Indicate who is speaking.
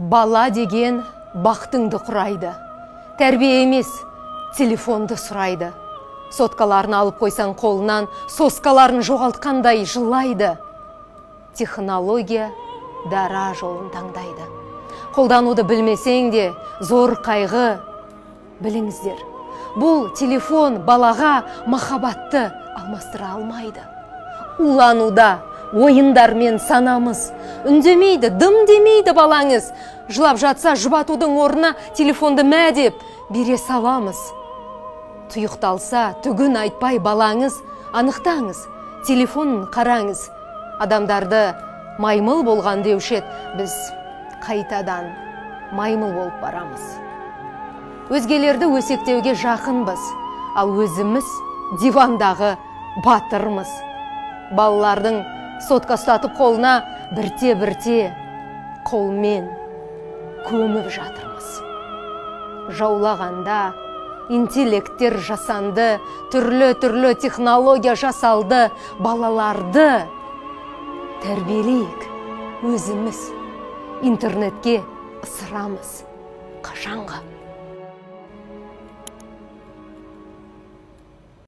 Speaker 1: Бала деген бақтыңды құрайды, тәрбие емес, телефонды сұрайды. Соткаларын алып қойсаң қолынан, соскаларын жоғалтқандай жылайды. Технология дара жолын таңдайды. Қолдануды білмесең де, зор қайғы. Біліңіздер, бұл телефон балаға махаббатты алмастыра алмайды. Улануда ойындармен санамыз. Үндемейді, дым демейді балаңыз. Жылап жатса, жұбатудың орнына телефонды мә деп бере саламыз. Тұйықталса, түгін айтпай балаңыз, анықтаңыз, телефонын қараңыз. Адамдарды маймыл болған деуші еді, біз қайтадан маймыл болып барамыз. Өзгелерді өсектеуге жақынбыз, ал өзіміз дивандағы батырмыз. Балалардың сотка ұстатып қолына, бірте-бірте қолмен көміп жатырмыз. Жаулағанда интеллекттер жасанды, түрлі-түрлі технология жасалды. Балаларды тәрбиелейік өзіміз, интернетке ысырамыз қашанғы?